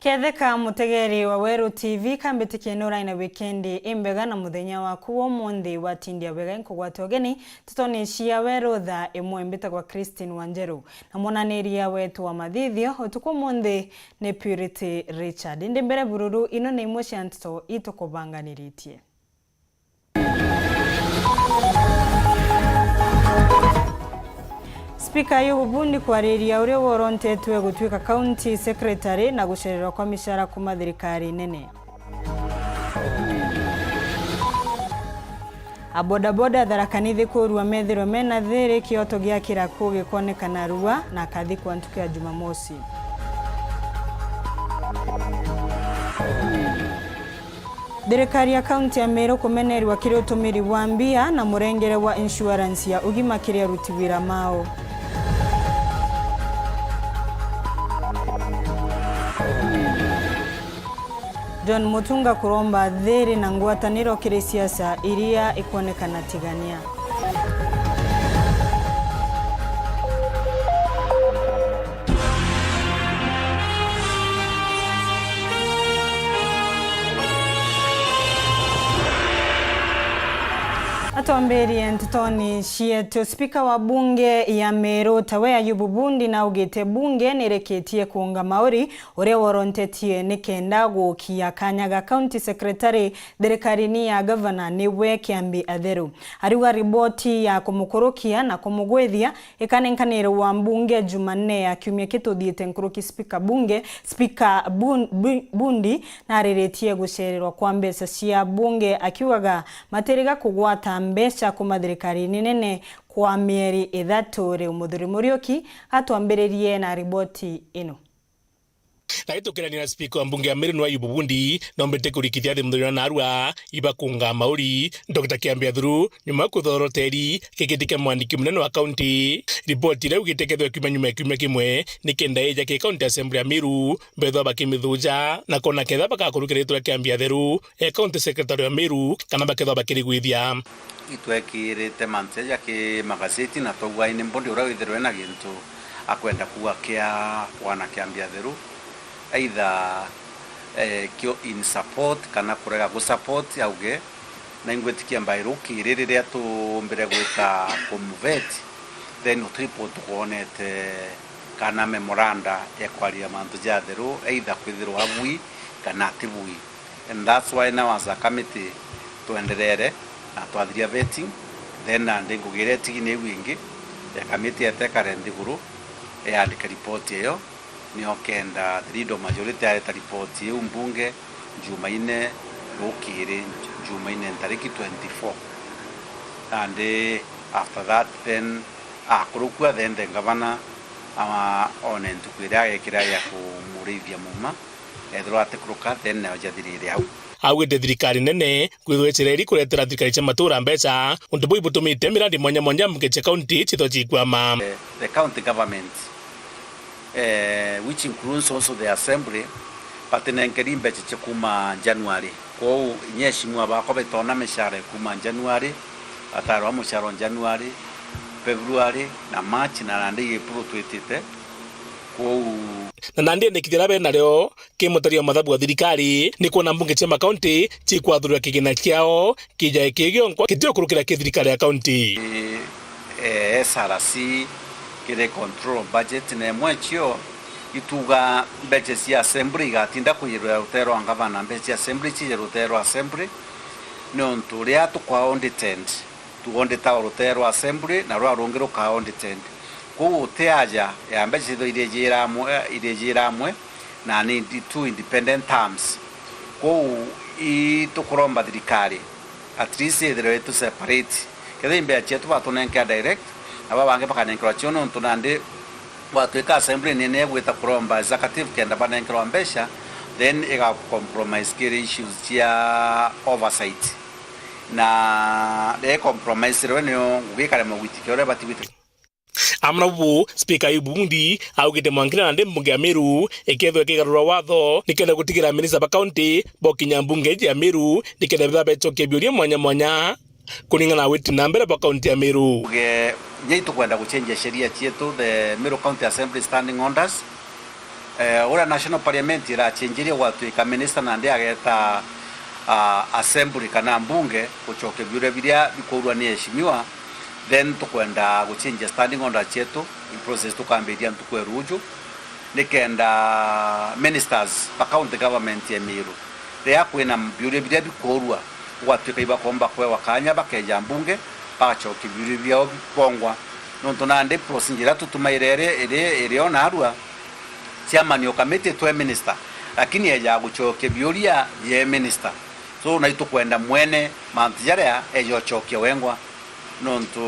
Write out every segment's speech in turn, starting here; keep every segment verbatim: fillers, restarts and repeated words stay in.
Ketheka mutegeri wa Weru T V, kambitikie nurai na wikendi imbega na muthenya waku wa umunthi watindia wega. Inkugwata ugeni ntetoni cia Weru thaa imwe. Mbitagwa Christine Wanjeru na mwonaniria wetu wa mathithio utuku umunthi ni Purity Richard. Indi mbere bururu, ino ni imwe cia nteto itukubanganiritie. Spika Ayubu Bundi kwariria uria worontetwe gutwika county secretary na gucererwa kwa micara kuma thirikari nene. A bodaboda Tharaka Nithi kurua methirwe mena thiri, kioto gia kiraku gikonekana rua na akathikwa ntuku ya Jumamosi. Thirikari ya kaunti ya Meru kumenerwa kiri utumiri bwa mbia na murengere wa insurance ya ugima kiri aruti wira mao. John Mutunga kuromba thiri na ngwataniro kiri siasa iria ikwonekana tigania. Atwambirie ntetoni cietu. Spika wa bunge ya Meru tawe Ayubu Bundi naugite bunge nirikitie kuunga mauri uria worontetie ni kenda gukia kanya ga county secretary thirikarine ya gavana niwe Kiambi Atheru. Ariuga riboti ya kumukurukia na kumugwithia ikanenkanirwa mbunge Jumanne ya kiumia kituthiite nkuruki. Spika bunge, Spika Bun-, Bu-, Bundi nariritie gucererwa kwa mbeca cia bunge akiugaga matiriga kugwata mbeca kuma thirikarine nene kwa mieri ithatu. Riu Muthuri Muriuki atwambiririe na riboti ino. Na itukirania na spika wa mbunge ya Meru ni Ayubu Bundi, nombete kurikithia thi muthenya wa narua ibakunga mauri, Doctor Kiambi Atheru, nyuma ya kwithwa uroteri kigiti kia mwandiki munene wa kaunti. Riboti iria ugite kethwa kiuma nyuma ya kiumia kimwe ni kenda ija ki county assembly ya Meru, bethwa bakimithuja na kona ketha bakakurukira ritwa ria Kiambi Atheru e county secretary wa Meru kana bakethwa bakirigwithia. Itwekirite mantu jaja ki magazeti na twaugwa ini Bundi uria withirwe na gintu akwenda kuuga kia bwana Kiambi Atheru, either, eh, kio in support kana kurega gu support auge, na ingwitikia mbae rukiri riria tumbire gwita kumuvet, then utripo tukwonete kana memoranda ya kwaria mantu ja Atheru, either kwithirwa abui kana atibui. And that's why now as a committee twenderere na twathiria vetting, then nandi ngugi iria itigi ni iu ingi ya committee yetekare nthiguru yandike report iyo, nio kenda the leader of majority areta report iu mbunge Jumaine rukiri, Jumaine ntariki twenty-four. Nandi after that then akurukua then the governor ama one ntuku iria agekira ya kumurithia muma. Ethirwa atikuruka, then nayo jathirire au. Augite thirikari nene kwithwa icereri kuretera thirikari cia matura mbeca, untu buu ibutumite mirandi mwanya mwanya mbunge cia kaunti cithwa cikwama. Eh, the county government, eh, which includes also the assembly, batinenkeri mbeca cia kuma January. Kwou inya eshimiwa bakwa betona mishara ya kuma January, batarwa mushara o January, February na March, na nandi April twitite. Kwou. Na nandi endekithia ria benario ki mutaria wa mathabu wa thirikari ni kwona mbunge cia makaunti cikwathurira kigina kiao kijae ki gionkwa gitio kurukira ki thirikari ya kaunti. Eh, S R C kiri control budget, na imwe cio ituga mbeca cia assembly igatinda kuirwa rutere rwa ngavana, mbeca cia assembly cije rutere rwa assembly, niuntu riria tukwa audited, tu audit rwa rutere rwa assembly na ruria rungi ruka audited. Kwou uti aja ya mbeca cithwa irijira amwe, irijira amwe, na ni indi-, two independent terms. Kwou itukuromba thirikari, at least ithirwe itu separate. Kethira i mbeca cietu batunenkea direct, na baba bangi bakanenkerwa cio, niuntu nandi gwatuika assembly nene igwita kuromba executive kenda banenkerwa mbeca, then iga compromise kiri issues cia oversight. Na ri compromise rwe nio ngugi ikarema gwitikia uria ibati gwitikia. Amwe na bubu, Spika Ayubu Bundi augite mwankira nandi mbunge ya Meru ikethwa ikigarura watho nikenda gutigira minista ba kaunti bokinya mbunge iji ya Meru nikenda betha becokia biuria mwanya mwanya kuringana na witi na mbere bwa kaunti ya Meru. Uge, inya itukwenda gucenjia sheria cietu, the Meru County Assembly Standing Orders, Eh, uria National Parliament irachenjirie gwatuika minister nandi ageta, ah, assembly kana mbunge gucokia biuria biria bikuurua ni eshimiwa, then tukwenda guchenjia standing orders cietu, i process tukambiria ntuku ya ruuju, nikenda ministers ba county government ya Meru, riria kwina biuria biria bikuurua, gugatuika ibakomba kwewa kanya bakeja mbunge, bagacokia biuria biao bibongwa. Nontu nandi procedure iria tutumaire iri, iri, iri o narua, chairman o committee twe minister, lakini eja gucokia biuria bie minister. So, na itukwenda mwene mantu jaria eja ucokia wengwa. Nontu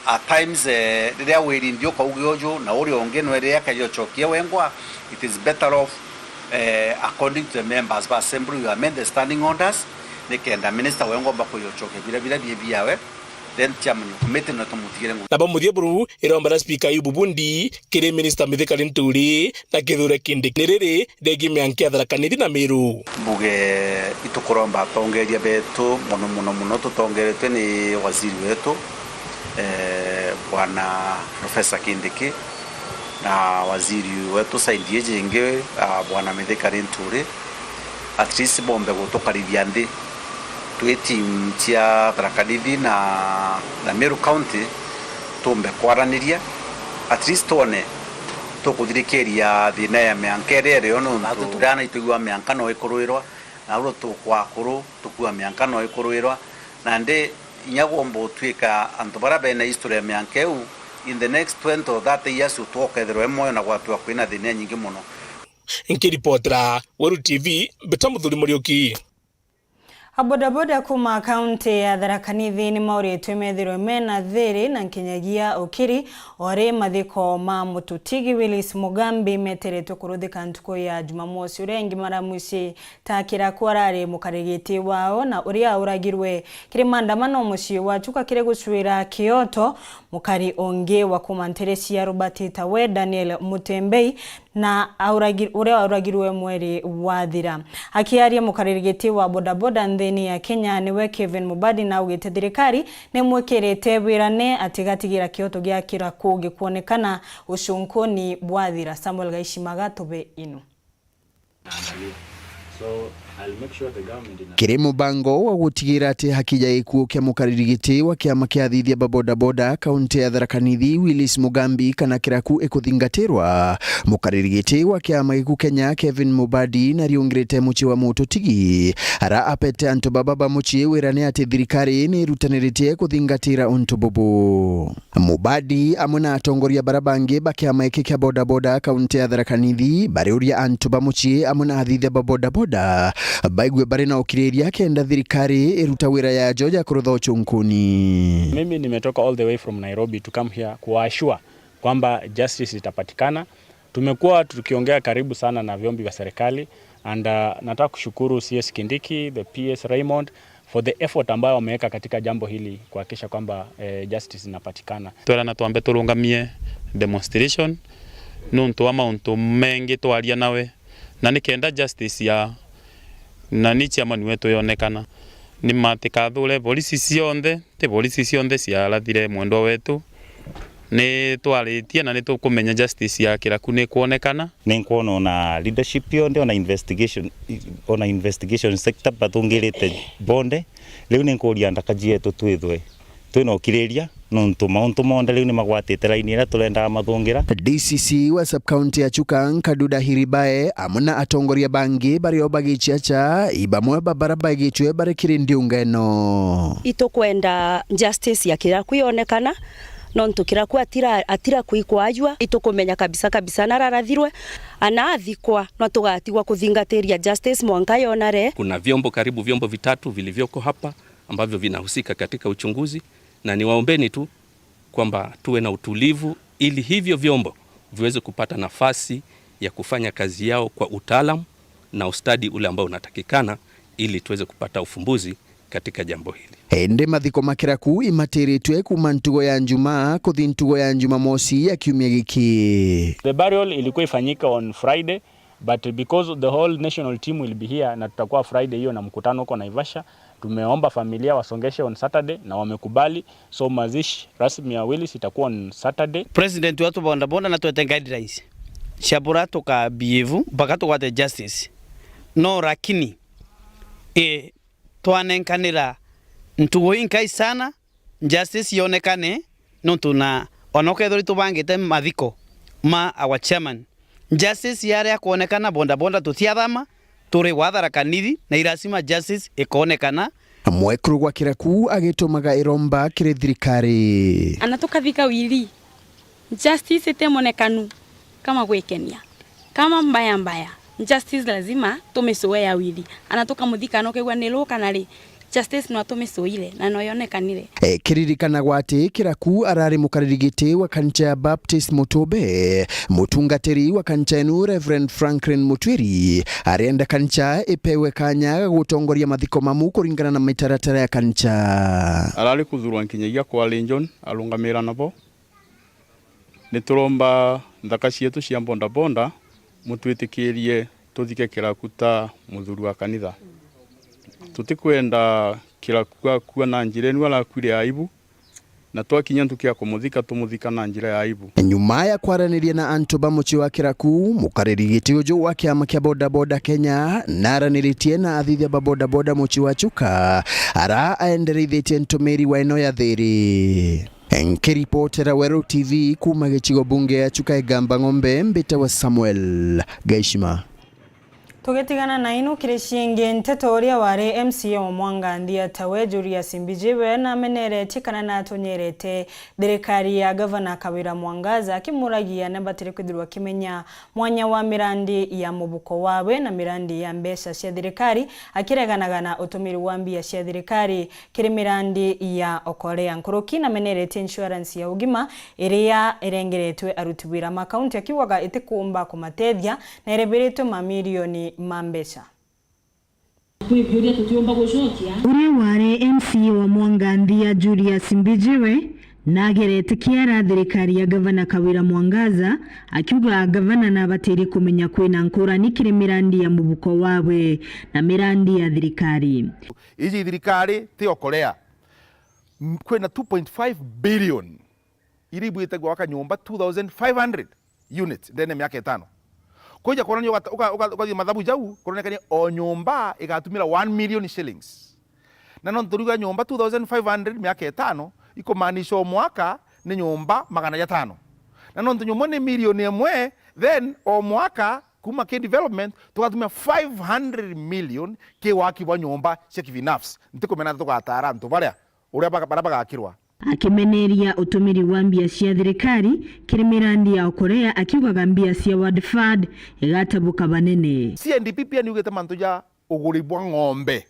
at times, eh, riria wiri nthi ukauga uju na uria ungi nwe riria akeja ucokia wengwa, it is better off, eh, according to the members ba assembly, you amend the standing orders, nikenda minister wengwa omba kuja ucokia biria, biria bie biawe, then chairman o committee no tumutigire ngu- Nabo muthia buru iromba na speaker Ayubu Bundi kiri minister Mithika Linturi na Kithure Kindiki ni riri riegie mianka ya Tharaka Nithi na Meru. Mbuge itukuromba atongeria betu mono, mono, mono tutongeretwe ni waziri wetu, eh, Bwana Professor Kindiki, na waziri wetu side iji ingi, ah, Bwana Mithika Linturi, at least bombe gutukarithia nthi twi team cia Tharaka Nithi na, na Meru County, tumbe kwaraniria, at least twone tukuthirikiria thina ya mianka iria irio, nontu turiana itwigua mianka no ikurwirwa, na uru tukwa akuru tukua mianka no ikurwirwa, nandi inya gwomba utuika antu baria bena history ya mianka iu, in the next twenty or thirty years, utwokethirwa i mwoyo na gwatwa kwina thina inyingi mono. Nkiripotera Weru T V, Mbita Muthuri Muriuki. Abodaboda kuuma kaunti ya Tharaka Nithi ni mauritwe methirwe mena thiri na nkinyagia ukiri, o ri mathiko ma mututigi Willis Mugambi meteretwe kuruthika ntuku ya Jumamosi, uria ingi maramuci ta Kiraku arari mukarigiti wao na uria auragirwe kiri maandamano mucii wa Chuka kiri gucwira kioto. Mukari ungi wa kuuma ntere cia Robert Tawe, Daniel Mutembei, na auragi-, uria auragirwe mweri wathira. Akiaria mukariri giti wa bodaboda nthini ya Kenya niwe Kevin Mubadi naugite thirikari nimwikirite wirane ati gatigira kioto gia Kiraku gikwonekana ucunkuni bwathira. Samuel Gaishimaga tube inu. Kiri mubango wa gutigira ati haki ya gikuo kia mukariri giti wa kiama kia athithia ba bodaboda kaunti ya Tharaka Nithi, Willis Mugambi, kana Kiraku ikuthingatirwa, mukariri giti wa kiama giku Kenya, Kevin Mubadi, nariungirite mucii wa mututigi, ara apete antu baba ba mucii wirane ati thirikari ni irutaniritie kuthingatira untu bubu. Mubadi amwe na atongoria bara bangi ba kiama giki kia bodaboda kaunti ya Tharaka Nithi bariuria antu ba mucii amwe na athithia ba bodaboda baigue bari na ukiriria kenda thirikari iruta wira yajo ya kurutha ucunkuni. Mimi nimetoka all the way from Nairobi to come here kuassure kwamba justice itapatikana. Tumekuwa tukiongea karibu sana na vyombo vya serikali and, uh, nataka kushukuru C S Kindiki, the P S Raymond, for the effort ambayo wameweka katika jambo hili kuhakikisha kwamba, eh, justice inapatikana. Twerana twambe turungamie demonstration nuntu wa mauntu mengi twaria nawe, na ni kenda justice ya nani chairman wetu yonekana. Ni ma tikathure polisi cionthe, ti polisi cionthe ciarathire mwendwa wetu. Ni twaritie na ni tukumenya justice ya Kiraku ni kwonekana. Ni nkwona ona leadership yonthe, ona investigation, ona investigation sector bathungirite bonde. Riu ni nkuria ndaka cietu twithwe twina ukiriria, nontu mauntu monthe riu ni magwatite raini iria turendaga mathungira. D C C wa sub-county ya Chuka, Nkaduda Hiribae, amwe na atongoria bangi bario bagichiacha, i bamwe ba bara baigitwe bari kiri ndiunga ino. Itukwenda justice ya Kiraku yonekana, nontu Kiraku atira, atira kwikwajua. Itukumenya kabisa kabisa nararathirwe, anathikwa, no tugatigwa kuthingatiria justice mwanka yonare. Kuna vyombo, karibu vyombo vitatu vilivyoko hapa ambavyo vinahusika katika uchunguzi, na niwaombeni tu kwamba tuwe na utulivu ili hivyo vyombo viweze kupata nafasi ya kufanya kazi yao kwa utaalamu na ustadi ule ambao unatakikana ili tuweze kupata ufumbuzi katika jambo hili. Indi mathiko ma Kiraku imatiritwe kuuma ntugo ya Njumaa kuthi ntugo ya Njumamosi ya kiumia giki. The burial ilikuwa ifanyika on Friday, but because the whole national team will be here na tutakuwa Friday hiyo na mkutano huko Naivasha, tumeomba familia wasongeshe on Saturday na wamekubali. So mazishi rasmi ya Willis itakuwa on Saturday. President wetu bodaboda na twete guidelines. Ciabura tuka behave mpaka tugwate justice. No, lakini, ii, twanenkanira ntugo inkai sana, justice yonekane, nontu na ona ukethirwa itubangite mathiko ma our chairman, justice yaria kwonekana, bodaboda tutiathama, turi gwa Tharaka Nithi, na ilasima justice ikonekana. Mwekuru gwa Kiraku agitumaga iromba kiri thirikari. Ana tukathika wili, justice itimonekanu kama gwikenia, kama mbaya mbaya, justice lazima tumisoe ya wili. Ana tukamuthika, na ukegua ni ru kana ri, justice no atumisoire na no yonekanire. E, kiririkanagwa ati Kiraku arari mukariri giti wa kanisa ya Baptist Mutumbe. Mutungatiri wa kanisa enu, Reverend Franklin Mutwiri, arenda kanisa ipewe kanya ga gutongoria mathiko mamu kuringana na mitaratara ya kanisa. Arari kuthurwa nkinyagia kwa Legion arungamira nabo. Nituromba nthaka cietu cia bodaboda, mutwitikirie tuthike Kiraku ta muthuri wa kanitha. Tutikwenda Kiraku akua na njira inu arakuire aibu, na twakinya ntuku ya kumuthika, tumuthika na njira ya aibu. Nyuma ya kwaraniria na antu ba mucii wa Kiraku, mukariri giti uju wa kiama kia bodaboda Kenya naraniritie na athithia ba bodaboda mucii wa Chuka, ara aendereithitie ntumiri wa ino ya thiri. Nkiripotera Weru T V kuuma gicigo bunge ya Chuka Igamba Ng'ombe, mbitawa Samuel Gaishima. Tugitigana na inu, kiri ciingi nteto, uria wari M C A wa Mwanganthia tawe Julius Mbijiwe nameneretie kana natonyerete thirikari ya Gavana Kawira Mwangaza, akimuragia ni abatire kwithirwa akimenya mwanya wa mirandi ya mubuko wawe na mirandi ya mbeca cia thirikari, akireganaga na utumiri wa mbia cia thirikari kiri mirandi ya okorea. Nkuruki nameneretie insurance ya ugima iria irengeretwe aruti wira ma kaunti, akiugaga itikumba kumatethia na ireberetwe mamirioni ma mbeca. Kwi biuria tutiumba gucokia. Uria wari M C A wa Mwanganthia Julius Mbijiwe nagerete kiara thirikari ya Gavana Kawira Mwangaza, akiuga gavana nabatirie kumenya kwina nkurani kiri mirandi ya mubuko wawe na mirandi ya thirikari. Iji thirikari ti okorea. M-, kwina two point five billion iria ibwite gwaka nyomba two thousand five hundred units ndene ya miaka itano. Kwija kwonania uga-, uga-, uga-, ugathie mathabu jau, kuronekania o nyomba igatumira one million shillings. Na nontu turiuga nyomba two thousand five hundred miaka itano, ikumaanisha o mwaka ni nyomba magana jatano. Na nontu nyomba ni milioni imwe, then o mwaka kuma ki development tugatumira five hundred million ki waki bwa nyomba cia kibinafsi. Ntikumenya ati tugatara antu baria uria baga-, baria bagakirwa. Akimeneria utumiri wa mbia cia thirikari kiri mirandi ya okorea, akiugaga mbia cia World Fund igatabuka banene. C N D P pia niugite mantu ja uguri bwa ng'ombe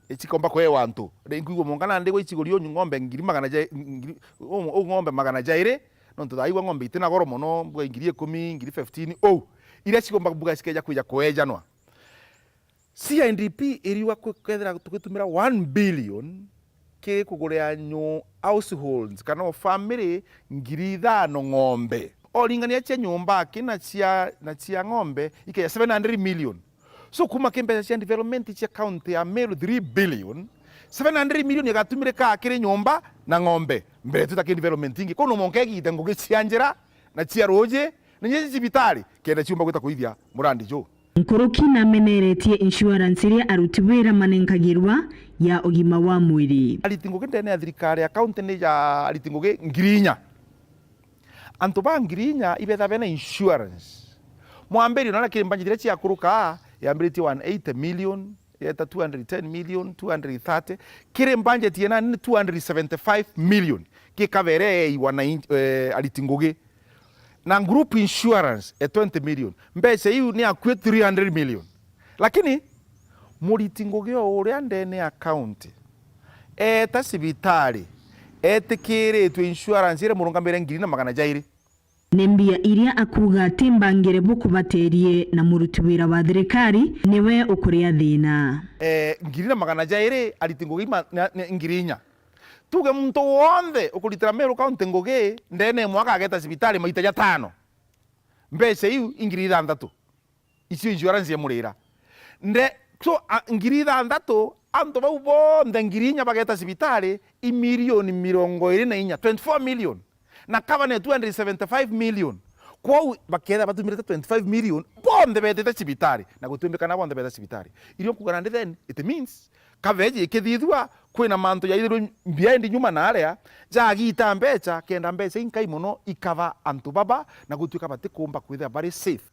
icikomba kuewa antu. Ri, nkuigua mwanka nandi gwa iciguri unyu ng'ombe ngiri magana ja, ngiri, u, u ng'ombe magana jairi, nontu thaa igwa ng'ombe itina goro mono, mbuga ngiri ikumi, ngiri fifteen, ou. Iria cikomba mbuga cikeja kwija kuejanwa. C N D P iriuga kwi-, kwethira tugitumira one billion ki kugurira nyu-, households kana o family ngiri ithano ng'ombe. O ringania cia nyumba aki na cia, na cia ng'ombe ikeja seven hundred million. So kuma ki mbeca cia development cia county ya Meru three billion, seven hundred million igatumirika kiri nyumba na ng'ombe. Mbere tuta ki development ingi. Kono monka igite ngugi cia njira na cia ruji, na inya cibitari, kenda ciumba gwita kuithia murandi juu. Nkuruki nameneretie insurance iria aruti wira manenkagirwa ya ugima wa mwiri. Ariti ngugi ndene ya thirikari ya county ni ja ariti ngugi ngiri inya. Antu ba ngiri inya ibetha bena insurance. Mwambirio na kiri mbanji iria ciakuruka, yambiritie one eighty million, yeta two hundred ten million, two hundred thirty, kiri budget yena ni two hundred seventy-five million, ki kavere eiwa na in-, eh, ariti ngugi. Na group insurance e twenty million. Mbeca iu ni akui three hundred million. Lakini muriti ngugi o uria ndene ya county, eta cibitari, etikiritwe insurance iria murungamire ngiri na magana jairi. Ni mbia iria akuuga ati mbangire bukubaterie na muruti wira wa thirikari niwe ukuria thina. Eh, ngiri na magana jairi ariti ngugi ma-, na, na ngiri inya. Tuge muntu wonthe ukuritira Meru County ngugi, ndene ya mwaka ageta cibitari maita jatano. Mbeca iu i ngiri ithanthatu. Icio insurance ya murira. Nde, so, a, ngiri ithanthatu, antu bau bonthe ngiri inya bageta cibitari, i milioni mirongo iri na inya, twenty-four million. Na cover ni two hundred seventy-five million. Kwou bakethira batumirite twenty-five million, bonthe betite cibitari, na gutiumbikana bonthe beta cibitari. Irio nkuga nandi then, it means, coverage ikithithua, kwina mantu jaithirwe behind nyuma na aria, jagita mbeca, kenda mbeca inkai mono ikava antu baba, na gutuika batikumba kwithira bari safe.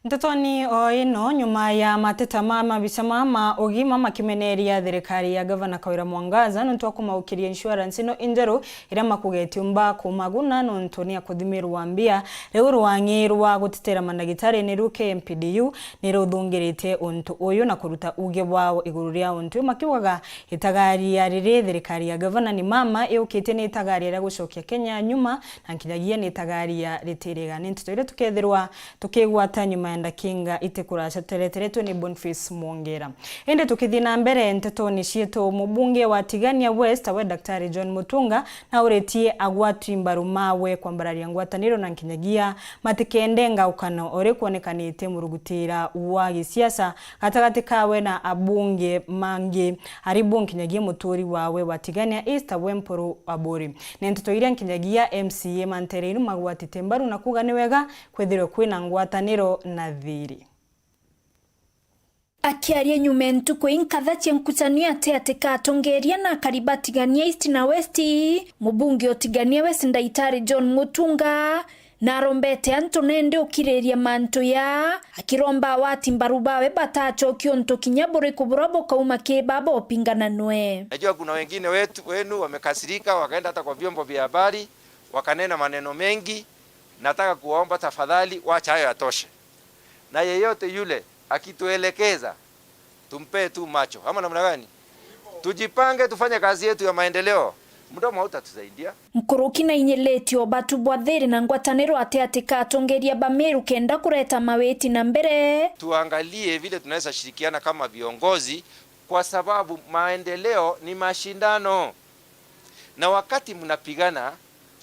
Ntetoni o ino, nyuma ya mateta ma mabica ma, ma ugima makimeneria thirikari ya Gavana Kawira Mwangaza nontu wa kumaukiria insurance ino injeru iria makugetie umba kumaguna nontu ni akuthimirwa mbia, riu rwang'i rwa gutetera mandagitari ni ru K M P D U ni ruthungiritie untu uyu na kuruta uge bwao iguru ria untu uyu, makiugaga itagaria riri thirikari ya Gavana ni mama iukitie ni itagaria ria gucokia Kenya nyuma, na nkinyagia ni itagaria ritiriga. Ni nteto iria tukethirwa tukigwata nyuma ya ndakinga iti kuraca, twereteretwe ni Boniface Mwongera. Indi tukithii na mbere ntetoni cietu, mubunge wa Tigania West, we Daktari John Mutunga, nauritie agwati mbaru mawe kwambararia ngwataniro na nkinyagia matikende ngaukano uri kwonekanite murugutira wa gisiasa gatagati kawe na abunge mangi, ari bo nkinyagia muturi wawe wa Tigania East, we Mpuru Aburi. Ni nteto iria nkinyagia M C A mantereinu magwatite mbaru na kuuga ni wega kwithirwe kwina ngwataniro na thiri. Akiaria nyuma ya ntuku inkatha cia nkucanio ati ati ka atongeria na akari ba Tigania East na West, mubunge o Tigania West Ndaitari John Mutunga narombete antu nende ukiriria mantu ya, akiromba awati mbaru bawe batacokia untu kinya buriku buria bukauma ki baba upingananwe. Najua kuna wengine wetu, wenu wamekasirika, wakaenda hata kwa vyombo vya habari, wakanena maneno mengi. Nataka kuwaomba tafadhali, wacha hayo yatoshe. Na yeyote yule akituelekeza, tumpee tu macho. Ama namna gani? Tujipange, tufanye kazi yetu ya maendeleo. Mdomo hautatusaidia. Nkuruki na inyilitio batu bwa thiri na ngwataniro ati ati ka atongeria ba Meru kenda kureta mawiti na mbere. Tuangalie vile tunaweza shirikiana kama viongozi, kwa sababu maendeleo ni mashindano. Na wakati mnapigana,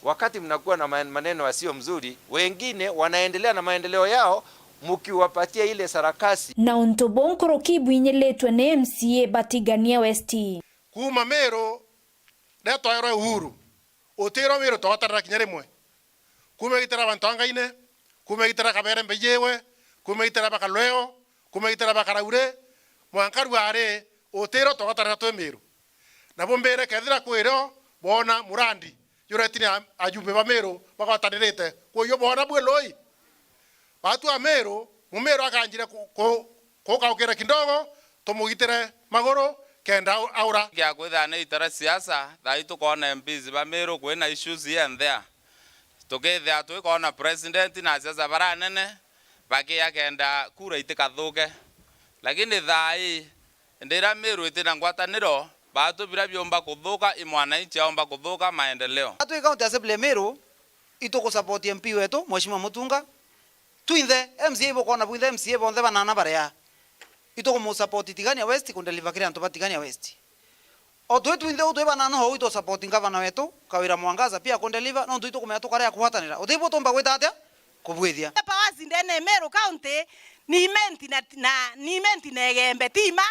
wakati mnakuwa na man-, maneno yasiyo mzuri, wengine wanaendelea na maendeleo yao, mkiwapatia ile sarakasi. Na untu buu nkuruki ibwinyilitwe ni M C A ba Tigania West. Kuuma Meru, riria twaerwe uhuru, utiro Meru twagotanira kinya rimwe. Kuuma igitira bantu angaine, kuuma igitira Kabere Mbeyiwe, kuuma igitira Bakalweo, kuuma igitira Bakaraure, mwanka ruari, utiro twagotanira twi Meru. Nabo mbire kethira kwirio boona murandi jureti ni a-, ajumbe ba Meru bagwatanirite, kwiyo boona bwi lui? Watu a Meru, Mumeru akanjire ku-, ku-, kukaukira kidogo, tumugitire maguru kenda au-, aura. Kia kwithira ni itara siasa, thaa ii tukoona M Ps ba Meru kwina issues here and there. Tukithia twikoona president na asiasa baria anene bakia kenda kura itikathuke. Lakini thaa ii, ndira Meru itina ngwataniro, batu biria biumba kuthuka, i mwananchi aumba kuthuka maendeleo. Atwi County Assembly ya Meru, itukusupport M P wetu, Mheshimiwa Mutunga. Twinthe, M C A ibukoona bwinthe, M C A bonthe banana baria. Itukumusupport Tigania West, kudeliver kiri antu ba Tigania West. O twi twinthe uu twi banana, ou itusupport ngavana wetu, Kawira Mwangaza, pia kudeliver, nontu itukumenya tukarea kugwatanira. Uti bu tuumba gwita atia? Kubwithia. Powers ndene Meru County, ni Imenti na, na, ni Imenti na Igembe, ti ma?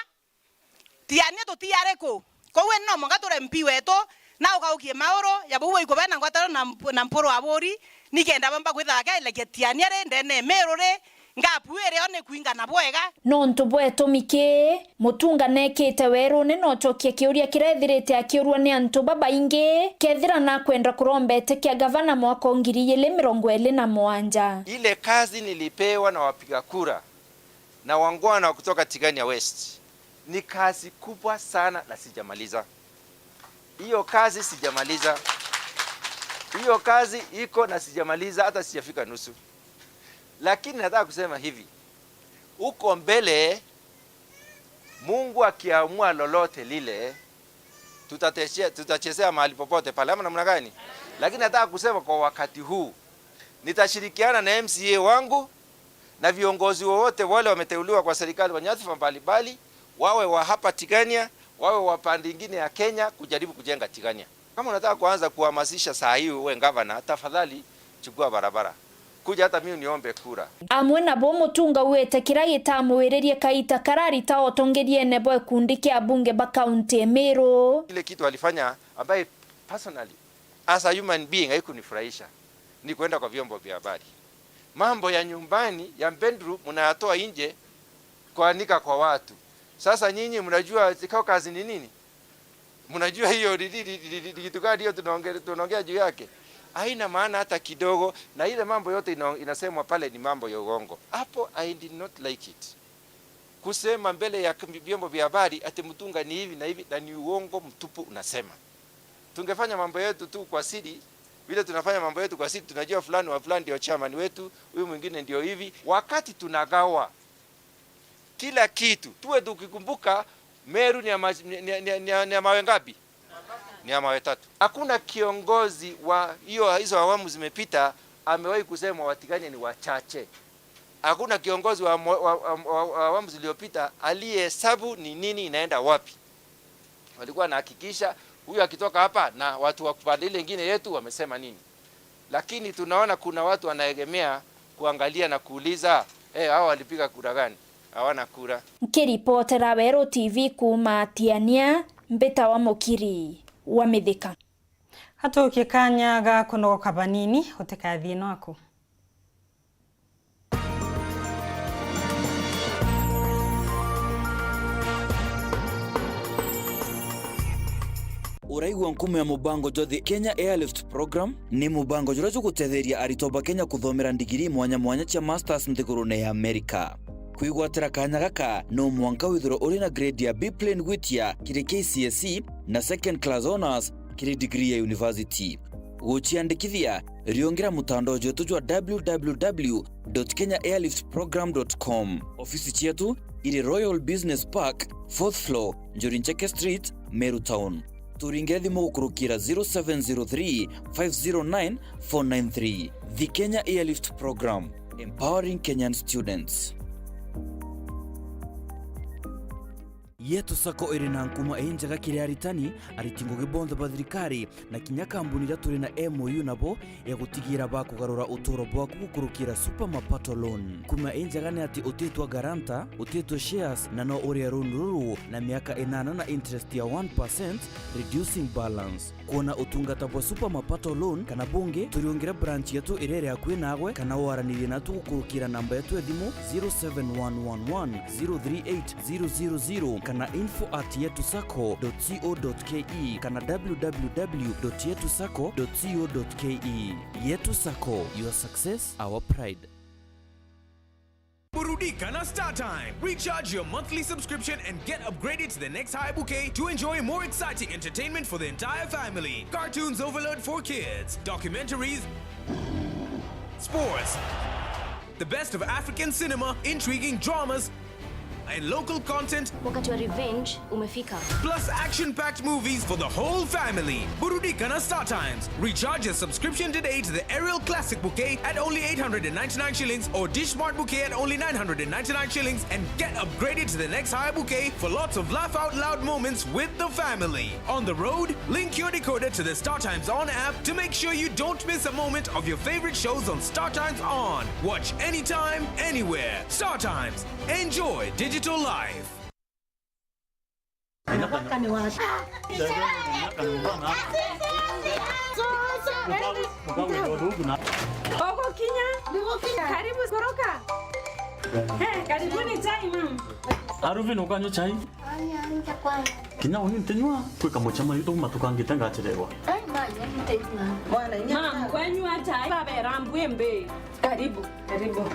Tiania tuti ariku? Kou indi no mwanka ture M P wetu, na ukaukie mauru ya bau baikubena ngwataniro na mp-, na Mpuru Aburi, nikenda bamba kwithira bakiailagia Tiania ri, ndene Meru ri, ngapu irio ni kwingana bwega. Nontu bwa itumi ki, Mutunga nekite weruni na ucokia kiuria kiria ethirite akiurua ni antu babaingi, kethira nakwenda kurombete kia gavana mwaka o ngiri igiri mirongo iri na mugwanja. Ile kazi nilipewa na wapiga kura na wangwana wa kutoka Tigania West, ni kazi kubwa sana na sijamaliza. Hiyo kazi sijamaliza. Hiyo kazi iko na sijamaliza, hata sijafika nusu. Lakini nataka kusema hivi, huko mbele, Mungu akiamua lolote lile, tutatechea-, tutachezea mahali popote pale, ama namna gani? Lakini nataka kusema kwa wakati huu, nitashirikiana na M C A wangu na viongozi wowote wale wameteuliwa kwa serikali wa nyadhifa mbalimbali, wawe wa hapa Tigania, wawe wa pande ingine ya Kenya, kujaribu kujenga Tigania. Kama unataka kuanza kuhamasisha saa hii uwe gavana, tafadhali chukua barabara. Kuja hata mimi niombe kura. Amwe nabo Mutunga augite kiria gitamwiririe kaita kararita utongeriene bwa gikundi kia abunge ba kaunti ya Meru. Ile kitu alifanya ambaye personally, as a human being, haikunifurahisha. ni kwenda kwa vyombo vya habari. Mambo ya nyumbani, ya bedroom, mnayatoa nje kuanika kwa watu. Sasa nyinyi mnajua caucus ni nini? Mnajua hiyo ni nini, ni, ni, ni kitu gani hiyo tunaonge-, tunaongea juu yake? Haina maana hata kidogo, na ile mambo yote ina-, inasemwa pale ni mambo ya uongo. Hapo I did not like it. Kusema mbele ya k-, vyombo vya habari ati Mutunga ni hivi na hivi, na ni uongo mtupu unasema. Tungefanya mambo yetu tu kwa siri, vile tunafanya mambo yetu kwa siri, tunajua fulani wa fulani ndio chairman wetu, huyu mwingine ndio hivi. Wakati tunagawa kila kitu, tuwe tukikumbuka Meru ni ya ma-, ni, ni, ni, ni, ni ya mawe ngapi? Ni ya mawe tatu. Hakuna kiongozi wa hiyo, hizo awamu zimepita amewahi kusema Watigania ni wachache. Hakuna kiongozi wa, mo-, wa, wa, wa, wa awamu zilizopita aliyehesabu ni nini inaenda wapi. Walikuwa wanahakikisha huyu akitoka hapa na watu wa pande ile ingine yetu wamesema nini. Lakini tunaona kuna watu wanaegemea kuangalia na kuuliza, "Eh, hao walipiga kura gani?" Hawana kura. Nkiripotera Weru T V kuuma Tiania, mbitawa Mukiri wa Mithika. Hatukie kanya ga kunogoka banini, utikathie nwaku. Uraigua nkumo ya mubango jwa The Kenya Airlift Program? Ni mubango juria jugutetheria aritwa ba Kenya kuthomera ndigiri mwanya mwanya cia masters nthigurune ya Amerika. Kwigwatira kanya gaka, no mwanka withirwe uri na grade ya B plain gwitia kiri K C S E na second class honours kiri degree ya university. Guciandikithia, riungira mutandao jwetu jwa w w w dot kenya airlift program dot com. Ofisi cietu iri Royal Business Park, fourth floor, Njuri Ncheke Street, Meru Town. Turingire thimu gukurukira zero seven zero three, five zero nine, four nine three. The Kenya Airlift Program, empowering Kenyan students. Yetu Sacco iri na nkuma injega kiri aritani, ariti ngugi bonthe ba thirikari, na kinya kambuni iria turi na M O U nabo, ya gutigira bakugarura uturo bwaku gukurukira Super Mapato Loan. Nkuma injega ni ati utitwa guarantor, utitwe shares, na no urie loan ruru na miaka inana na interest ya one percent, reducing balance. Kwona utungata bwa Super Mapato Loan kana bungi, turiungire branch yetu iria iri akui naagwe, kana waranirie natu gukurukira namba yetu ya thimu zero seven one one one zero three eight zero zero zero kana info at yetu sacco dot co dot ke kana w w w dot yetu sacco dot co dot ke. Yetu Sacco, your success, our pride. Burudika na StarTimes. Recharge your monthly subscription and get upgraded to the next higher bouquet to enjoy more exciting entertainment for the entire family. Cartoons overload for kids, documentaries, sports, the best of African cinema, intriguing dramas, and local content. Wakati wa revenge umefika. Plus action-packed movies for the whole family. Burudika na StarTimes. Recharge your subscription today to the Aerial Classic Bouquet at only eight hundred and ninety-nine shillings or Dish Smart Bouquet at only nine hundred and ninety-nine shillings and get upgraded to the next higher bouquet for lots of laugh out loud moments with the family. On the road, link your decoder to the StarTimes On app to make sure you don't miss a moment of your favorite shows on StarTimes On. Watch anytime, anywhere. StarTimes. Enjoy digital life. Mwaka ni wa Ogo kinya. Karibu kuroka. Eh, karibuni chai, ma'am. Arufi, nukanywa chai? Aya, nje kwanza. Kinya uni ntinywa, kwi kamucemanio tuuma tukangite ngachererwa. Ai, maya, ntinywa. Mwana, inya. Ma'am, kwanywa chai, babera mbwimbi. Karibu, karibu.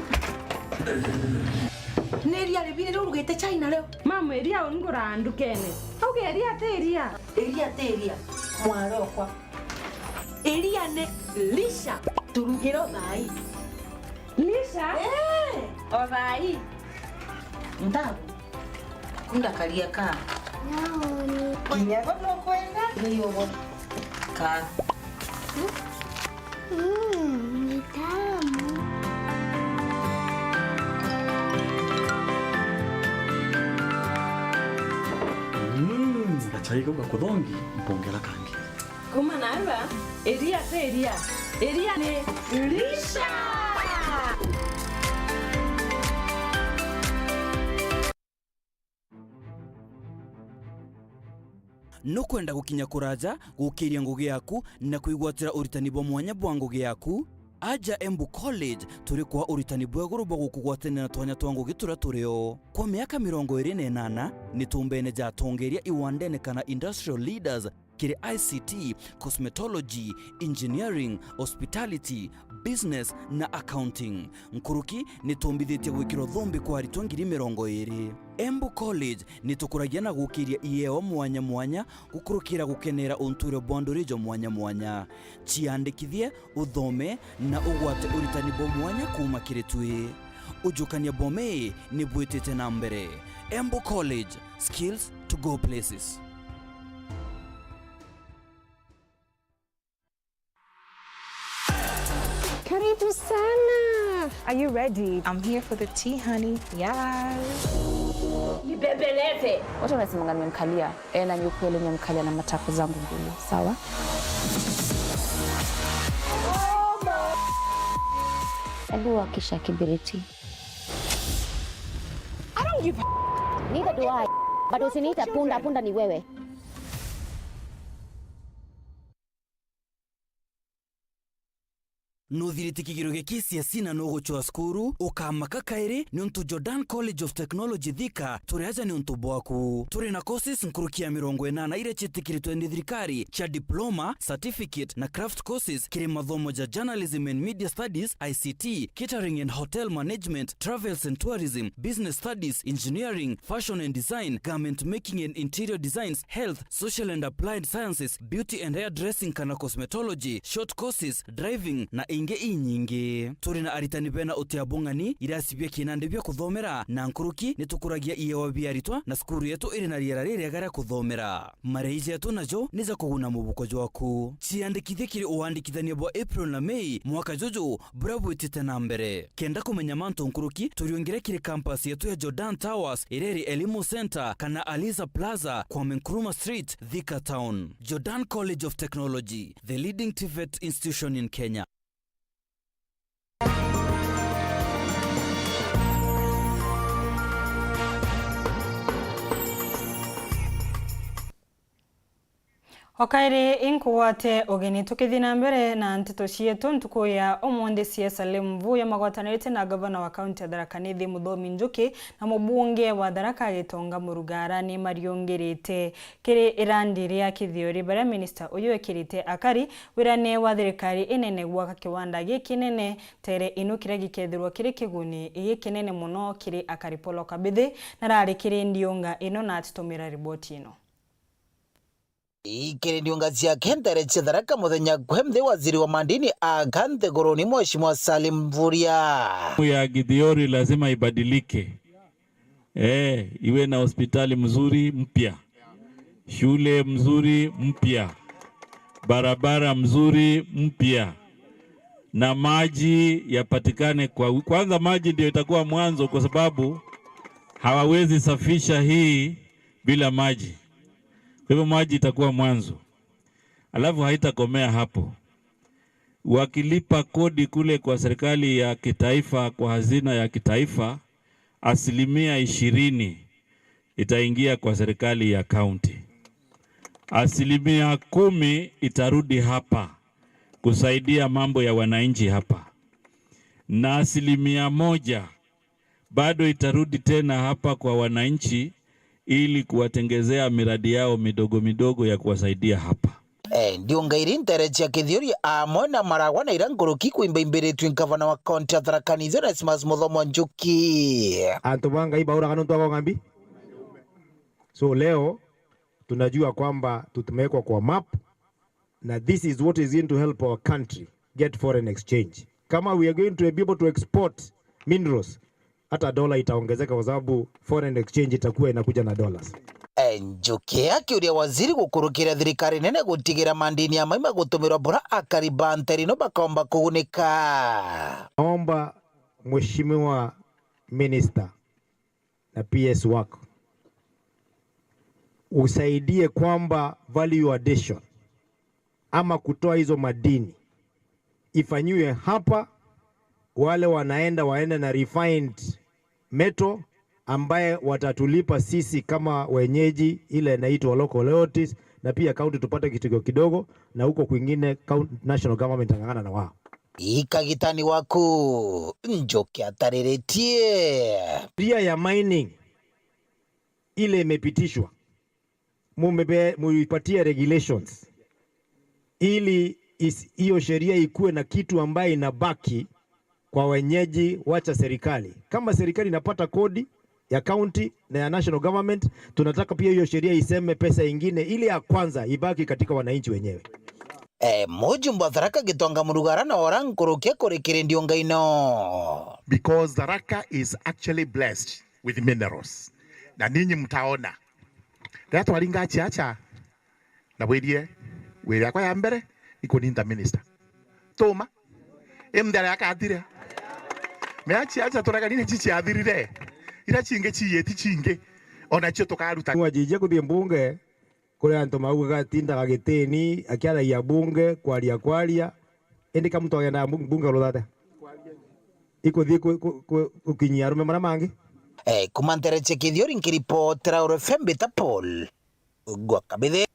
Ni iria ribi riria urugite chai nario? Ma'am, iria ungura ndukene. Auga iria ti iria. Iria ti iria. Mwarokwa. Iria ni lisha. Turugire o thaai. Lisha? Eh. O thaai. Ntabu. Kunda karia ka. Naoni. Kinya bo nukwenda? Ni ugo. Ka. Mm, ni tamu. Mm, gachai kau gakuthongi, mpongera kangi. Kuma narua, iria ti iria. Iria ni lisha. Nukwenda gukinya kuraja gukiria ngugi yaku na kwigwatira uritani bwa mwanya bwa ngugi yaku? Aja Embu College, turi kwa uritani bwa iguru bwa gukugwatania na twanya twa ngugi turia turi o. Kwa miaka mirongo iri na inana, ni tumbene ja atongeria iwandene kana industrial leaders kiri I C T, cosmetology, engineering, hospitality, business na accounting. Nkuruki ni tumbithitie gwikirwa thumbi kwa aritwa ngiri mirongo iri. Embu College ni tukuragia na gukiria ieo mwanya mwanya gukurukira gukenera untuire bwa nduri jwa mwanya mwanya. Ciandikithie, uthome na ugwate uritani bwa mwanya kuuma kiri twi. Ujukania bwa mii ni bwitite na mbere. Embu College, skills to go places. Karibu sana. Are you ready? I'm here for the tea, honey. Yes. Nibembeleze. Watu wanasemaga nimemkalia. Eh, na ni ukweli nimemkalia na matako zangu mbili. Sawa? Hebu wakisha kibiriti. I don't give a Neither do I. But usiniite punda, punda ni wewe. Nuthirite kigerio gia K C S E na nugucwa cukuru, ukamaka kairi niuntu Jordan College of Technology Thika turi aja niuntu bwaku. Turi na courses nkuruki ya mirongo inana iria ciitikiritwe ni thirikari cia diploma, certificate na craft courses kiri mathomo ja journalism and media studies, I C T, catering and hotel management, travels and tourism, business studies, engineering, fashion and design, garment making and interior designs, health, social and applied sciences, beauty and hairdressing kana cosmetology, short courses, driving na ingi inyingi. Turi na aritani bena utia bung'ani, irasi bia kinandi bia kuthomera na nkuruki ni tukuragia iewa bia aritwa na cukuru yetu iri na riera ririega ria kuthomera. Marei jetu najo ni ja kuguna mubuko jwaku. Ciandikithie kiri uandikithania bwa April na Mei mwaka juju buria bwitite na mbere. Kenda kumenya mantu nkuruki, turiungire kiri campus yetu ya Jordan Towers, iria iri Elimu Center kana Aliza Plaza, Kwame Nkrumah Street, Thika Town. Jordan College of Technology, the leading TVET institution in Kenya. O kairi inkugwate ugeni. Tukithii na mbere na nteto cietu ntuku ya umunthi, C A Salim Mvurya magwatanirite na gavana wa kaunti ya Tharaka Nithi Muthomi Njuki na mubunge wa Tharaka Gitonga Murugara ni mariungirite kiri irandi ria Kithiori, baria minista uyu ekirite akari wirane wa thirikari inene gwaka kiwanda gikinene Tere Inu, kiria gikethirwa kiri kiguni gikinene mono kiri akari. Paul Kabithi narari kiri ndiunga ino na atitumira riboti ino. Ikiri ndiunga cia Kentere cia Tharaka muthenya kwe nthi, waziri wa madini aga nthiguruni Mheshimiwa Salim Mvurya. Ya Githiori lazima ibadilike. Eh, iwe na hospitali mzuri mpya, shule mzuri mpya, barabara mzuri mpya, na maji yapatikane kwa wi-, kwanza maji ndio itakuwa mwanzo, kwa sababu hawawezi safisha hii bila maji. Kwa hivyo maji itakuwa mwanzo. Alafu haitakomea hapo. Wakilipa kodi kule kwa serikali ya kitaifa, kwa hazina ya kitaifa, asilimia ishirini itaingia kwa serikali ya kaunti. Asilimia kumi itarudi hapa kusaidia mambo ya wananchi hapa. Na asilimia moja bado itarudi tena hapa kwa wananchi ili kuwatengezea miradi yao midogo midogo ya kuwasaidia hapa. Eh, ndiunga iri ntere cia Kithiori amwe na maragwa na ira nkuruki kwimbaimbiritwe ngavana wa kaunti ya Tharaka Nithi Onesmus Muthomi Njuki. Antu ba Ngai bauraga nontu bwa ng'ambi. So leo tunajua kwamba tumewekwa kwa map. Na this is what is going to help our country get foreign exchange. Kama we are going to be able to export minerals, hata dola itaongezeka kwa sababu foreign exchange itakuwa inakuja na dollars. Njuki akiuria waziri gukurukira thirikari nene gutigira madini ya maima gutumirwa bura akari ba ntere ino bakomba kugunika. Naomba Mheshimiwa Minister na P S wako usaidie kwamba value addition ama kutoa hizo madini ifanyiwe hapa, wale wanaenda waende na refined metal ambaye watatulipa sisi kama wenyeji, ile inaitwa local royalties, na pia county tupate kitu kidogo, na huko kwingine count-, national government itang'ang'ana na wao. Ikagitani waku, Njuki atariritie. Sheria ya mining ile imepitishwa, mumebe-, muipatie regulations ili is-, hiyo sheria ikuwe na kitu ambaye inabaki kwa wenyeji, wacha serikali. Kama serikali inapata kodi ya county na ya national government, tunataka pia hiyo sheria iseme pesa ingine, ili ya kwanza ibaki katika wananchi wenyewe. Eh, mujumbe wa Tharaka Gitonga Murugara na ora nkurukia kuri kiri ndiunga ino. Because Tharaka is actually blessed with minerals. Na ninyi mtaona. Riria twaringa Chiacha, na bwirie, wiri yakwa ya mbere ni kuninta minister. Tuma. Imdara yakathire. Meachi acha tureganine chichi athirire. Ira chingi chiyeti chingi. Ona cio tukaruta. Wajije kuthie mbunge, kuri antu maugaga atindaga gitini, akiaragia bunge, kwaria kwaria. Indi ka muntu agendaga mbu-, mbunge ruthate? Ikuthii ku-, ku-, ku-, gukinyia arume maria mangi? Eh, kuma ntere cia Kithiori nkiripotera Oro F M mbita Paul. Gwa Kabithi.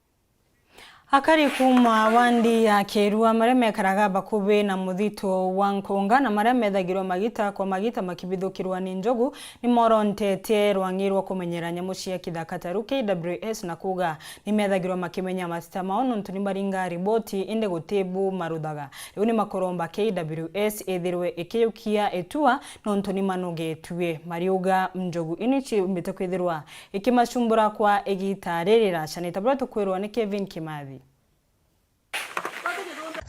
Akari kuuma wandi ya Kirua, maria mekaraga bakubi na muthito wa Nkunga na maria methagirwa magita kwa magita makibithukirwa ni njogu, ni morontetie rwang'i rwa kumenyera nyamu cia kithaka ta riu K W S na kuuga ni methagirwa makimenya matita mao nontu ni maringa riboti indi guti bu maruthaga. Riu ni makuromba K W S ithirwe ikiyukia itua nontu ni manogetue. Mariuga njogu ini ciumbite kwithirwa ikimacumbura kwa igita riri raca. Ni ta buria tukwirwa ni Kevin Kimathi.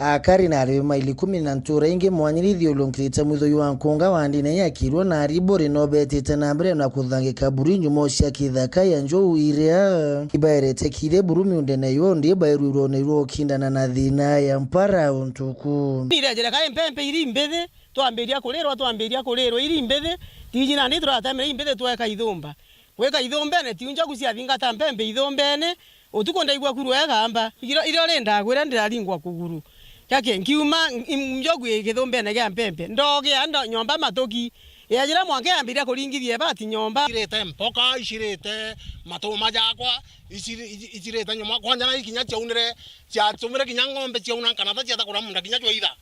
Akari na arimi maili kumi na ntura ingi mwanya iria ithiurunkirite mwitho jwa Nkunga wandine ya Kirua na Aribori no betite na mbere na kuthangika buru njumo cia kithaka ya njou iria ibaerete kire buru miundene yo ndi bairwirwo ni rwo kukindana na thina ya mpara untuku. Irejere kae mpempe iri mbithi, twambiria kurirwa, twambiria kurirwa iri mbithi, tiji nandi turatemere imbithi tweka ithumba. Gwika ithumbene, tiu njogu ciathingata mpembe ithumbene, utuku ndaigua kuru egamba, irio, irio ri ndagwira ndiraringwa kuguru. Gaki nkiuma, n-, njogu i githumbene gia mpembe, ndogia ndo-, nyomba matuki, yejira mwanka yambiria kuringithia ibati nyomba. Icirite mpoka, icirite matuma jakwa, iciri-, ici-, icirite nyuma, kwanja na ikinya ciaunire, ciatumire kinya ng'ombe ciauna nkanatha ciata kuria munda kinya cwaitha.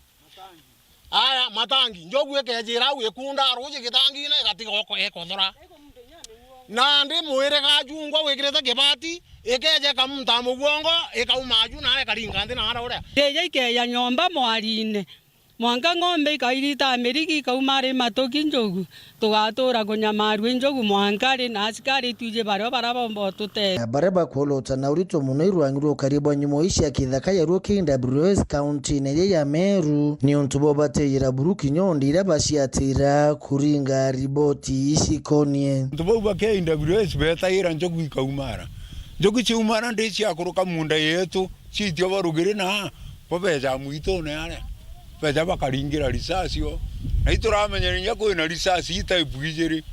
Aya, matangi, njogu ikejira au ikunda ruji gitangine igatiga oko-, ekothora. Nandi mwiri gajungwa wikirite kibati, ikeja ikamunta mugongo, ikauma aju na ikaringa nthi na ara uria. Ikeja ikeja nyomba mwarine, mwanka ng'ombe ikairita mirigi ikauma ari matuki njogu. Tugatura kunyamarua i njogu mwanka ri, na asikari twiji bario baria bomba ututethia. Na baria bakwolota na urito mono i rwangi rwa ukari bwa njumo ii cia kithaka ya ruo K W S kaunti-ini iji ya Meru, niuntu bwa batijira buru kinya undi iria baciatira kuringa riboti icikonie. Antu bau ba K W S betaira njogu ikaumara. Njogu ciaumara ndi ciakuruka munda yetu. Ciitio barugiri na bo beja mwitune aria, beja bakaringira risasi o. Na ituramenyera inya kwina risasi i type ijiri.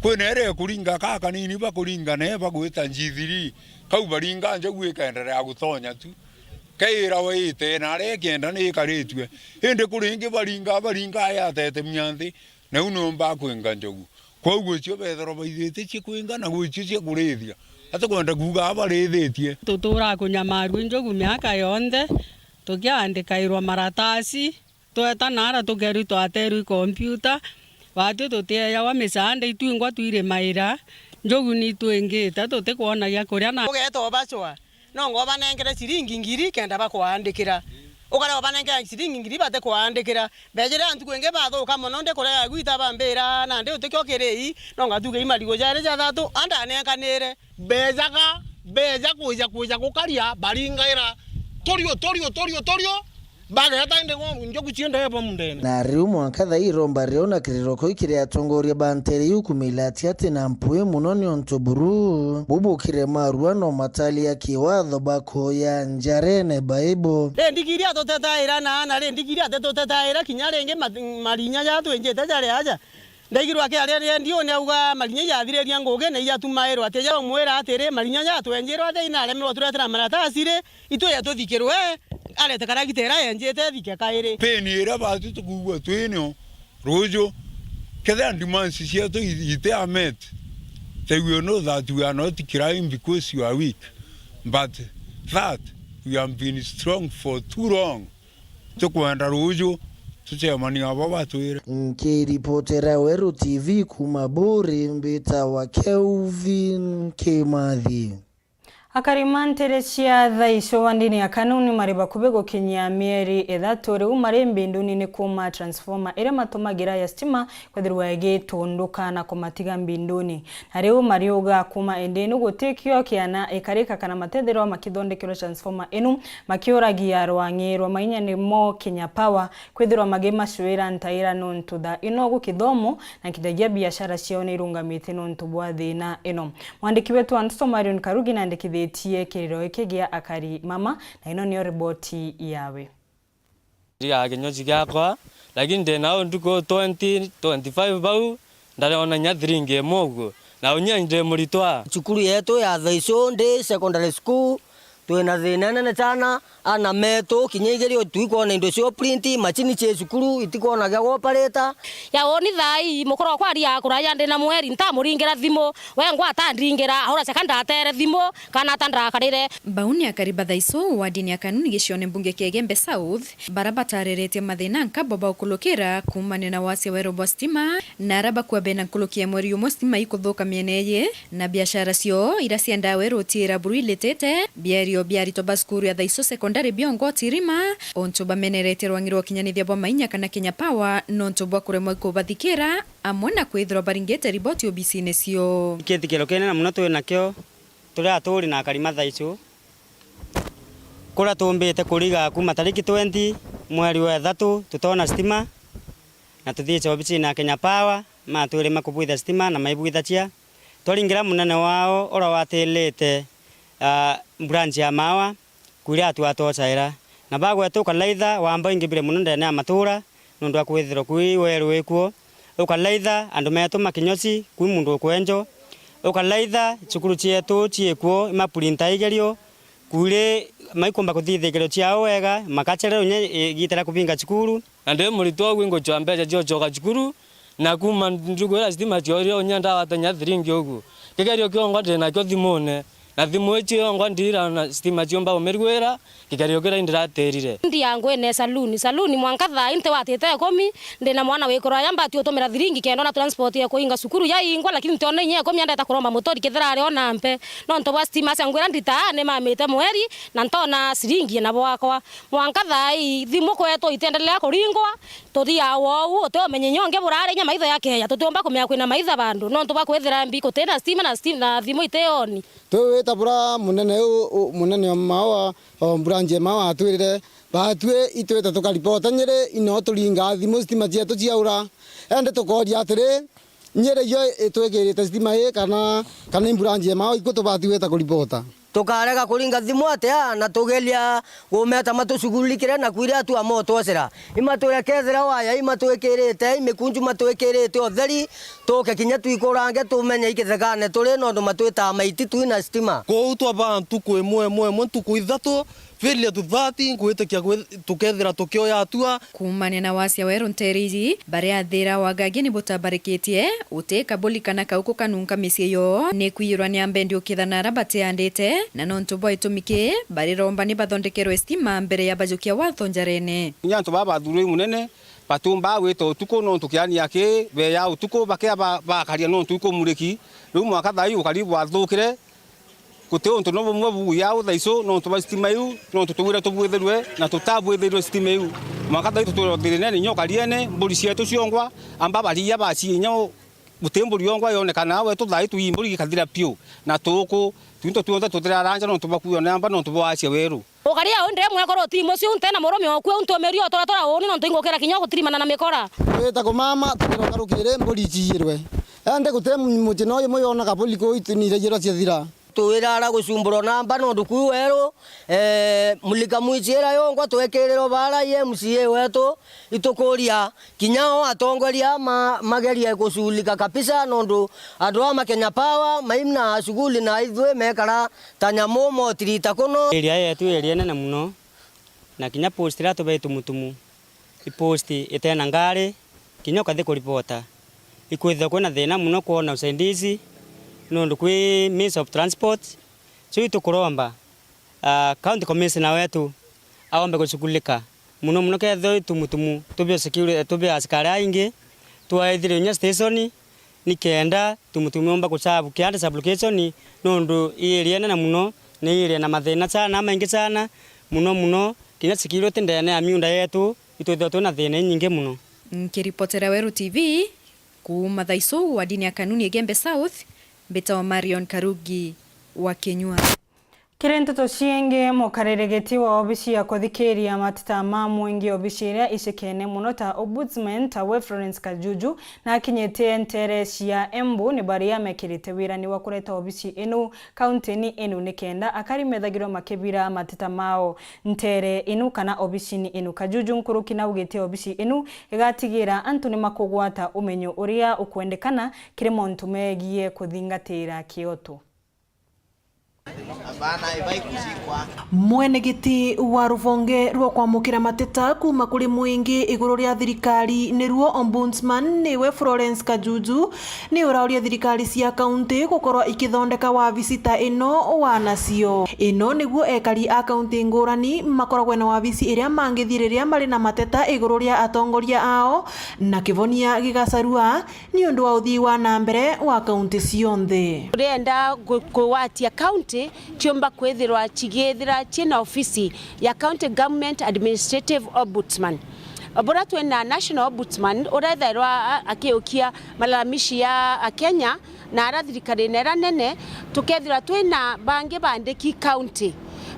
Kwina iria ikuringa ka kanini bakuringa na bagwita G three, kau baringa njogu ikaenderea gutonya tu. Kaira waite na aria ikienda ni ikaritue. Indi kuri ingi baringa, baringa yatete mia nthi. Na u niumba kwinga njogu. Kwou gwicio bethirwa baithitie cia kwinga na gwicio cia kurithia. Atikwenda kuuga abarithitie. Tuturaa kunyamarua i njogu miaka yonthe, tukiandikairwa maratasi, tweta nara tukerwa itwaterwa i kompiuta, batwi tutiejawa misaanda, itwingwa twirimaira, njogu ni itwingite, tutikwona gia kuria na. Ugeeta ubacwa. Nongo ubanenkere ciringi ngiri kenda bakwaandikira. Ukare ubanenkera ciringi ngiri batikwaandikira. Bejire antu kwingi bathuka mono, ndi kurega gwita bambira, nandi utikio kirii, nonga tuge i marigu jari ja thatu, andanenkanire. Bejaga, beja kwija, kwija gukaria, baringaira. Turio, turio, turio, turio. Bageta indi njogu ciendae bo mundene. Na riu mwanka thaa iromba riona kiriro kuu kiri atongoria ba ntere iu kumila ati ati na mpui mono niuntu buru bubukire marua no matalia kiwatho bakoya njarene baibo. Ri ndigiria tutetaira na ana, ri ndigiria ati tutetaira kinya ringi mat-, marinya ja twinjite jari aja. Ndaigirwa akiaria ria ndiuni auga marinya ijathiriria ngugi na ijatumairwa ati ja umwira atiri marinya ja twenjirwa atia inaremerwa turetera maratasi ri. Itwija tuthikirwe, arete karagita ira yenjite ithike kairi. Pain iria batu tukuigua twinio ruuju, kethira demands cietu i-, iti are met, they will know that we are not crying because you are weak, but that we have been strong for too long. Tukwenda ruuju Tuchairman abo batwire. Nkiripotera Weru T V kuuma Buuri, mbitawa Kelvin Kimathi. Akari ma ntere cia Thaico wa ndini ya Kanuni mari bakubi gukinyia mieri ithatu riu mari mbinduni ni kuuma transformer iria matumagira ya stima kwithirwa igitunduka na kumatiga mbinduni. Na riu mariuga kuuma indini gutikio kiana ikarika kana matethirwa makithondekerwa transformer inu, makiuragia rwang'i rwa mainya nimo Kenya Power kwithirwa magimacwira ntaira nontu thaa ino gukithomo na nkinyagia biashara ciao ni irungamite nontu bwa thina ino. Mwandiki wetu wa nteto Marion Karugi naandikithitie kiriro giki gia akari mama, na ino niyo riboti yawe. Ndigaga kinyozi giakwa, lakini ndina uu ntuku twenty, twenty-five bau, ndarona inya thiringi imwe uguo. Na unyia ndi muritwa. Cukuru yetu ya Thaicu ndi secondary school, twina thina inene sana. Ana metu kinya igerio tuikwona indo cio print, macini cie cukuru itikwona gia gwoparita. Ya uni thaa ii, mukuru wakwa aria kuraja ndina mweri, ntamuringira thimu, we ngwa atandingira, aura caka ndatere thimu, kana ata ndakarire. Bau ni akari ba Thaicu, wardini ya Kanuni gicione mbunge kia Igembe South, bara batariritie mathina nkabo baukulukira kuumania na wasia weru bwa stima, na ara bakua bena nkuruki ya mweri umwe stima ikuthuka miene iji, na biashara cio ira ciendaa weru utiira buru ilitite, biario bia aritwa ba cukuru ya Thaicu Secondary biongwa utirima, untu bameneretie rwang'i rwa ukinyanithia bwa mainya kana Kenya Power nontu bwa kuremwa ikubathikira, amwe na kwithirwa baringite riboti obisine cio. Kiithikiro kinene mono twi nakio turi aturi na akari ma Thaicu, kuria tuumbite kuriga kuuma tariki twenty mweri wa ithatu tutoona stima, na tuthiite obisine ya Kenya Power, matwire makubwithia stima na maibwithacia. Twaringira munene wao uria watilite, ah, branch ya Mawa, kwira atu atwocaira. Na bagweta ukalaitha wamba ingibire mono ndene ya matura, nontu wa kwithirwa kwi weru wikuo. Ukalaitha andu metu makinyoci, kwi muntu ukwenjo. Ukalaitha cukuru cietu ciikuo, imapurinta igerio, kwiri maikumba kuthithia igerio ciao wega, makacererwa inya igiita ria kubinga cukuru. Na ndi muritwa ugu ingucwa mbeca cia ucoka cukuru, na kuuma ntuku iria stima ciorire unya ndagwata inya thiringi ugu. Kigerio kiongwa ndi nakio thimune, na thimu icio yongwa ndira na stima ciumba umirwira, kigerio kiria indiratirire. Ndi yangwene saluni, saluni mwanka thaa ii ntiwatite ikumi, ndi na mwana wi kuraya, mbati utumira thiringi kenda ona transport ya kuinga cukuru yaingwa, lakini ntiona inya ikumi andeta kuromba mutori kethira ari ona mpe. Nontu bwa stima, acia ngwira nditaa nimamite mweri, na ntona ciringi na bwakwa. Mwanka thaa ii, thimu kwetu itiendelea kuringwa, tuthiaa wou, utiumenya inya ungi burari inya maitho yakeeja, tutiumba kumenya kwina maitha bandu, nontu bwa kwithira mbi kutina stima na sti-, na thimu iti on. Twi wita bura munene u-, u-, munene o Mawa, o branch ya Mawa atwirire, batwi itwite tukaripota Nyeri, ino turingaa thimu stima cietu ciaura. Indi tukoria atiri, Nyeri iyo itwikirite stima ii kana, kana i branch ya Mawa iku tubati wita kuripota? Tukarega kuringa thimu atia na tugeria gumeta matushughulikire na kwiri atu amotwocera? Imatwire kethira waya imatwikirite, imikunju matwikirite utheri, tuke kinya twikurange tumenye ikithekane turi, nontu matwitaa maiti twina stima. Kwoou twabaa ntuku imwe, imwe, imwe, ntuku ithatu, failure to that, nkwitikia kwi-, tukethira tukioya atua. Kuumania na wasia weru nteere iji, baria athira wagagia ni butabarikitie, uti kabuli kana kauku kanunka micii yoo, ni kwiyirwa ni ambendi ukithana ara batiandite, na nontu bwa itumi ki, bariromba ni bathondekerwe stima mbere ya bajukia watho njarene. Kinya antu baa bathuurwe i munene, batiumbaa gwita utuku nontu kiania ki beeyaa utuku, bakea ba-, bakaria nontu ikumuriki. Riu mwaka thaa ii ukari bwathukire, guti untu no bumwe buuya uthaicu nontu bwa stima iu, nontu tugwire tubwithirwe na tutabwithirwe stima iu. Mwaka thaa ii tutwirwa thirinene inya ukariene, mburi cietu ciongwa, amba baria bacie inya u-, guti mburi yongwa yonekana, wetu thaa ii twi mburi gikathira piu, na tuuku, twinto twionthe tuthirara nja nontu bwa kwiyonera amba nontu bwa wacia weru. Ukaria uu ndi mwekuru uti muciu, nti na murume okua, untumirie utura tura uuni, nontu ingukira kinya gutirimana na mikora. Wita kumama, tukira ukarukire, mburi iciiyirwe. Indi guti mucii no jumwe yona kaburi kuu itu ni iragiro ciathira. Twirara gucumburwa na mba nontu kuu weru, ee, mulika mwici ira yongwa twekirirwa baara i M C A wetu, itukuria kinya o atongoria ma-, magerie guculika kabisa, nontu andu a ma Kenya Power maina shughuli na ithui mekara ta nyamu motirita kuno. Area yetu area nene muno, na kinya post iria tubai Tumutumu, i post itena ngari, kinya ukathi kuripota, ikwithirwa kwina thina muno kwona usaidizi, nontu kwi means of transport. So itukuromba, ah, county commissioner wetu aombe gucukulika Muno muno kethirwa i Tumutumu, tubi security, tubi asikari aingi, twaithire inya station, nikenda Tumutumu yomba kucabukia under sub location, nondu i area inene muno, ni area na mathina sana, maingi sana, muno muno, kinya security ndene ya miunda yetu, itwithirwa twina thina inyingi muno. Nkiripotera Weru T V, kuuma Thaisu, wadini ya Kanuni Igembe South, mbitawa Marion Karugi wa Kinyua. Kiri nteto ciingi, mukaririgiti wa obici ya kuthikiria mateta ma mwingi, obici iria icikene muno ta Ombudsman, tawe Florence Kajuju, na akinyitie ntere cia Embu, ni baria mekirite wirani wa kureta obici inu kauntini inu, nikenda akari methagirwa makibira mateta mao ntere inu kana obicini inu. Kajuju nkuruki naugite obici inu igatigira antu ni makugwata umenyo uria ukwendekana kiri montu megie kuthingatira kioto. Mwenegiti wa ruvonge rwa kwamukira mateta kuuma kuri mwingi iguru ria thirikari niruo Ombudsman niwe Florence Kajuju ni urauria thirikari cia kaunti gukorwa ikithondeka wabici ta ino wanacio. Ino niguo ekari a kaunti ngurani makoragwe na wabici iria mangithii riria mari na mateta iguru ria atongoria ao, na kivonia gigacarua ni undu wa uthii wa na mbere wa kaunti cionthe. Turienda ku-, kugwatia kaunti ciumba kwithirwa cigithira ciina ofisi ya County Government Administrative Ombudsman. Buria twina National Ombudsman uria ethairwa a-, akiukia malalamishi ya Akenya na ara thirikarine iria nene, tukethirwa twina bangi bandiki county,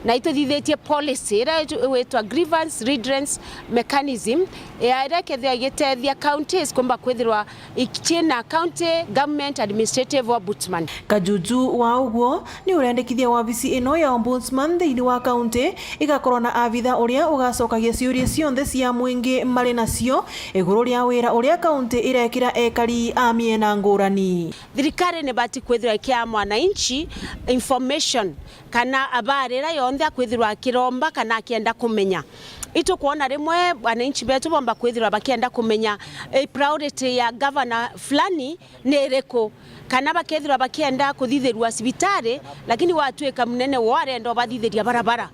na ituthithitie policy iria igwitwa grievance redress mechanism, ya iria ikethirwa igitethia counties kumba kwithirwa iki-, ciina County Government Administrative Ombudsman. Kajuju wa uguo ni urendekithia wabici ino ya Ombudsman thiini wa county igakorwa na abitha uria ugacokagia ciuria cionthe cia mwingi mari nacio iguru ria wira uria county irekira ekari a miena ngurani. Thirikari nibati kwithirwa ikiaa mwananchi information kana habari iria yonthe akwithirwa akiromba kana akienda kumenya. Itukwona rimwe wananchi betu bomba kwithirwa bakienda kumenya, eh, priority ya governor fulani ni iriku, kana bakethirwa bakienda kuthithirua cibitari, lakini watwika munene wao arenda ubathithiria barabara.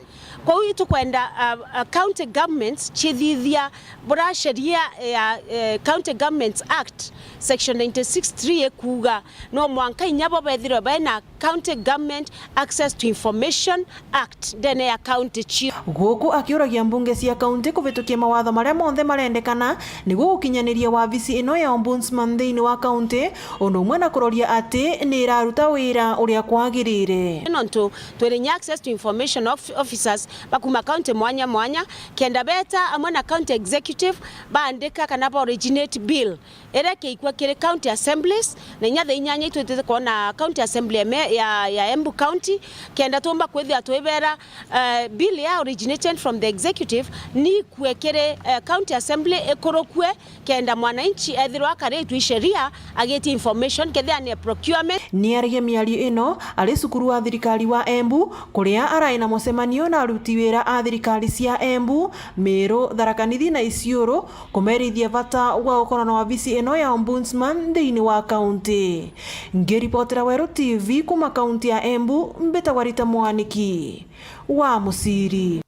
Kwou itukwenda, uh, uh, county governments cithithia buria sheria ya, eh, County Governments Act section ninety-six three ikuuga no mwanka inya bo bethirwe bena County Government Access to Information Act ndene ya county ciu. Guku akiuragia mbunge cia county kuvitukia mawatho maria monthe marendekana niguo gukinyaniria wabici ino ya Ombudsman thiini wa county, undu umwe na kuroria ati ni iraruta wira uria kwagirire. Nontu twina inya access to information of-, officers bakuma county mwanya mwanya, kenda beta amwe na county executive baandika kana ba originate bill iria ikiikua kiri county assemblies, na inya thaa inyanya itwitite kwona county assembly ya me-, ya, ya Embu County, kenda tumba kwithira twibera, eh, bill ya originated from the executive ni ikue kiri, eh, county assembly ikurukue, kenda mwananchi ethirwa akaritue i sheria agitie information, kethira ni procurement. Ni aririe miario ino ari cukuru wa thirikari wa Embu, kuria arai na mucemanio na aruti wira a thirikari cia Embu, Meru, Tharaka Nithi na Isiolo, kumerithia bata wa gukorwa na wabici ino ya Ombudsman thiini wa county. Ngiripotera Weru T V kuma county ya Embu, mbitagwa Rita Mwaniki wa Muciri.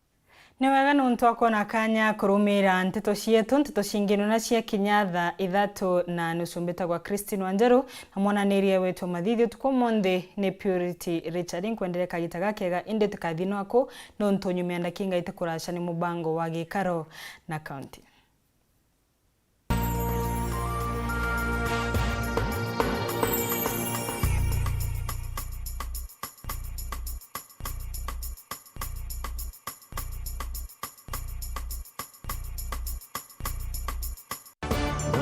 Ni wega nuntu wa kwona kanya kurumira nteto cietu. Nteto cingi nuna ciakinya thaa ithatu na nusu. Mbitagwa Christine Wanjeru, na mwananirie wetu mathithi utuku umunthi ni Purity Richard. Nkwendere kagita gakega, indi tikathi nwaku, nuntu nyuma ya ndakinga itikuraca ni mubango wa gikaro na county.